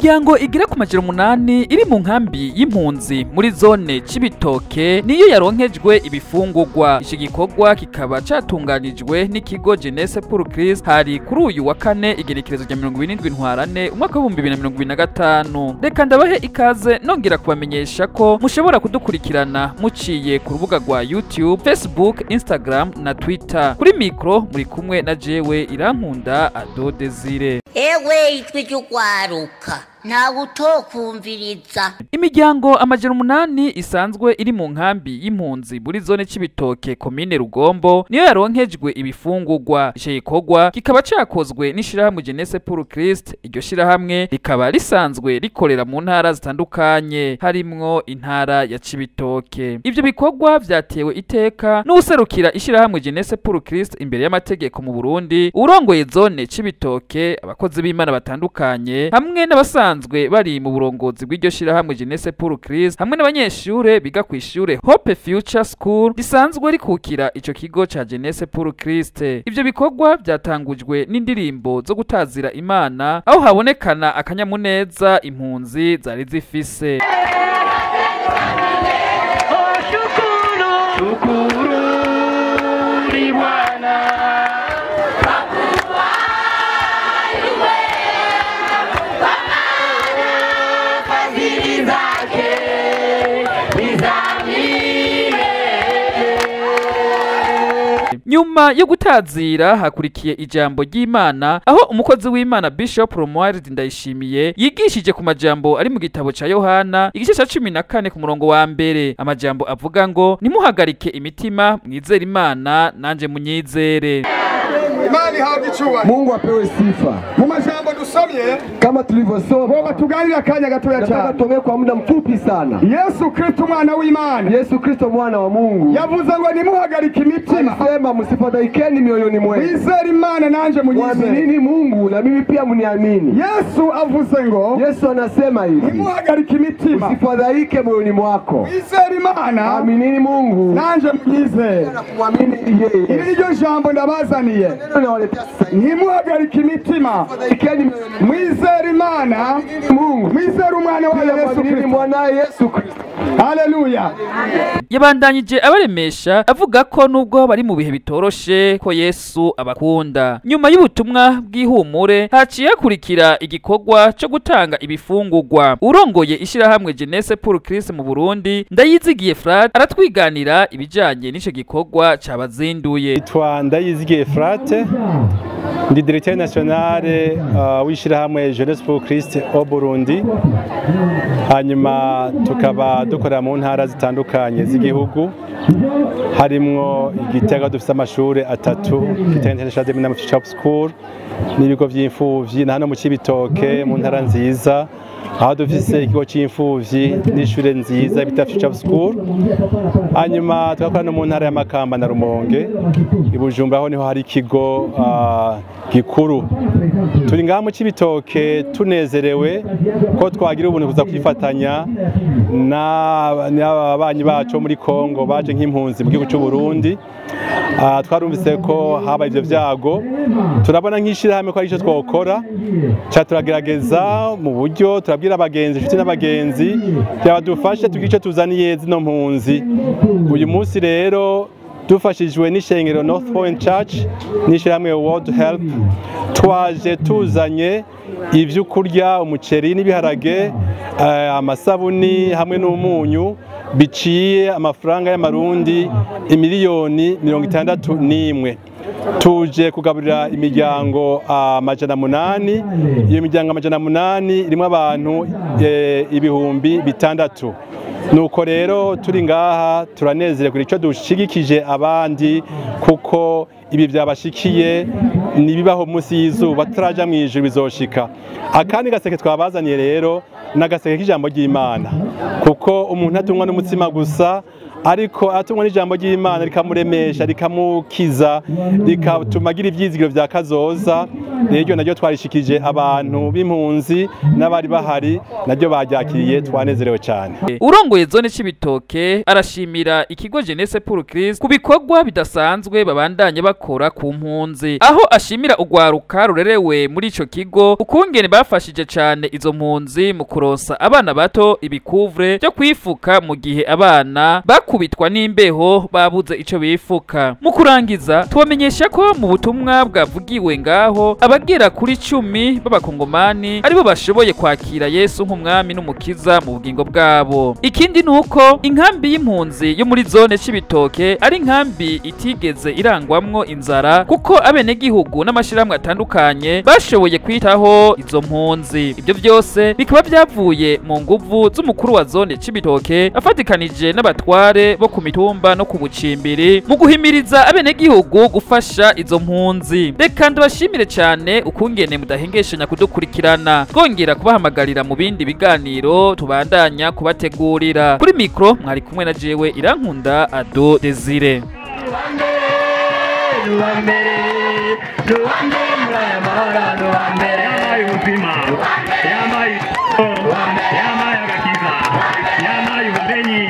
Imiryango igera ku 800 iri mu nkambi y'impunzi muri zone Cibitoke niyo yaronkejwe ibifungurwa. Iki gikorwa kikaba catunganijwe n'ikigo Jeunesse pour Christ hari kuri uyu wa kane igerekerezo rya 27 Ntwarante umwaka wa 2025. Reka ndabahe ikaze nongera kubamenyesha ko mushobora kudukurikirana muciye ku rubuga rwa YouTube, Facebook, Instagram na Twitter. Kuri mikro muri kumwe na jewe Irankunda Ado Desire. Ewe ijwi ry'ugwaruka ntawe utokumviriza. Imiryango 800 isanzwe iri mu nkambi y'impunzi muri zone Cibitoke komine Rugombo niyo yaronkejwe ibifungurwa. Ico gikorwa kikaba cakozwe n'ishirahamwe Jeunesse pour Christ. Iryo shirahamwe rikaba risanzwe rikorera mu ntara zitandukanye harimwo intara ya Cibitoke. Ivyo bikorwa vyatewe iteka n'userukira ishirahamwe Jeunesse pour Christ imbere y'amategeko mu Burundi, urongoye zone Cibitoke, abakozi b'Imana batandukanye hamwe n'abasanzwe bari mu burongozi bw'iryo shirahamwe Jeunesse pour Christ hamwe n'abanyeshure biga kw'ishure Hope Future School risanzwe rikukira ico kigo ca Jeunesse pour Christ. Ivyo bikorwa byatangujwe n'indirimbo zo gutazira Imana aho habonekana akanyamuneza impunzi zari zifise. Nyuma yo gutazira hakurikiye ijambo ry'Imana aho umukozi w'Imana Bishop Romuald Ndayishimiye yigishije ku majambo ari mu gitabo ca Yohana igice ca 14 ku murongo wa mbere, amajambo avuga ngo nimuhagarike imitima mwizere Imana nanje munyizere. Imana ihabwe icyubahiro. Mungu apewe sifa. Mu majambo dusomye kama tulivyosoma, ngomba tuganire akanya gatoya nataka cyane. tuongee kwa muda mfupi sana. Yesu Kristo umwana w'Imana Yesu Kristo mwana wa Mungu yavuze ngo nimuhagarike imitima, alisema msifadhaikeni mioyoni mwenu, mwizere Imana nanje munyizere. mwaminini Mungu na mimi pia mniamini. Yesu avuze ngo Yesu anasema hivi, nimuhagarike imitima, usifadhaike moyoni mwako, mwizere Imana aminini Mungu nanje munyizere. na kumwamini Iri yeye. niryo jambo ndabazaniye, Neno nawaletea sasa hivi, ntimuhagarike imitima, msifadhaikeni mioyoni mwizere Imana, Mungu mwizere umwana wayo pia Yesu mwaminini Kristo. mwanaye Yesu Kristo. Haleluya. Yabandanyije abaremesha avuga ko nubwo bari mu bihe bitoroshe ko Yesu abakunda. Nyuma y'ubutumwa bw'ihumure haciye hakurikira igikorwa cyo gutanga ibifungurwa. Urongoye ishirahamwe Jeunesse pour Christ mu Burundi Ndayizigiye Frate aratwiganira ibijanye n'ico gikorwa cabazinduye. Nitwa Ndayizigiye Frate, ndi directeur national w'ishirahamwe Jeunesse pour Christ au Burundi. Hanyuma tukaba dukorera mu ntara zitandukanye z'igihugu, harimwo Igitega dufise amashure atatu, Gitega International Seminary Shop School n'ibigo vy'imfuvyi, na hano mu Cibitoke mu ntara nziza aho dufise ikigo c'imfuvyi n'ishure nziza bita Future School. Hanyuma tugakora no mu ntara ya Makamba na Rumonge, i Bujumbura aho niho hari ikigo gikuru. Turi ngaha mu Cibitoke tunezerewe ko twagira ubuntu kuza kwifatanya n'ababanyi bacu muri Kongo baje nk'impunzi mu gihugu c'u Burundi. Twarumvise ko habaye ivyo vyago, turabona nk'ishirahamwe ko ari ico twokora, ca turagerageza mu buryo turabwira abagenzi, inshuti n'abagenzi byabadufashe tugire ico tuzaniye zino mpunzi. Uyu munsi rero dufashijwe n'ishengero North Point Church n'ishirahamwe World Help, twaje tuzanye ivyo kurya, umuceri n'ibiharage, amasabuni hamwe n'umunyu biciye amafaranga y'amarundi imiliyoni 61. Tuje kugaburira imiryango 800. Iyo miryango 800 irimo abantu 6000. Nuko rero turi ngaha turanezerewe kuri ico dushigikije abandi, kuko ibi byabashikiye nibibaho munsi y'izuba, turaja mu ijuru bizoshika. Akandi gaseke twabazaniye rero n'agaseke k'ijambo ry'Imana, kuko umuntu atumwa n'umutsima gusa, Ariko atumwa n'ijambo ry'Imana rikamuremesha, rikamukiza, rikatuma agira ivyizigiro vya kazoza. Rero naryo twarishikije abantu b'impunzi n'abari bahari, naryo baryakiriye, twanezerewe cyane. Urongoye zone Cibitoke arashimira ikigo Jeunesse pour Christ ku bikorwa bidasanzwe babandanye bakora ku mpunzi, aho ashimira ugwaruka rurerewe muri ico kigo ukungene bafashije cane izo mpunzi mu kuronsa abana bato ibikuvre byo kwifuka mu gihe abana bakubitwa n'imbeho babuze ico bifuka. Mu kurangiza, tubamenyesha ko mu butumwa bwavugiwe ngaho abagera kuri 10 b'abakongomani aribo bashoboye kwakira Yesu nk'umwami n'umukiza mu bugingo bwabo. Ikindi nuko inkambi y'impunzi yo muri zone Cibitoke ari inkambi itigeze irangwamwo inzara, kuko abenegihugu n'amashirahamwe atandukanye bashoboye kwitaho izo mpunzi. Ibyo byose bikaba byavuye mu nguvu z'umukuru wa zone Cibitoke afatikanije n'abatware bo ku mitumba no ku bucimbiri mu guhimiriza abenegihugu gufasha izo mpunzi. Reka ndabashimire cyane ukungene mudahengeshanya kudukurikirana, twongera kubahamagarira mu bindi biganiro tubandanya kubategurira. Kuri mikro mwari kumwe na jewe Irankunda Ado Desire. Yamaye ubuzima, yamaye agakiza, yamaye ubumenyi.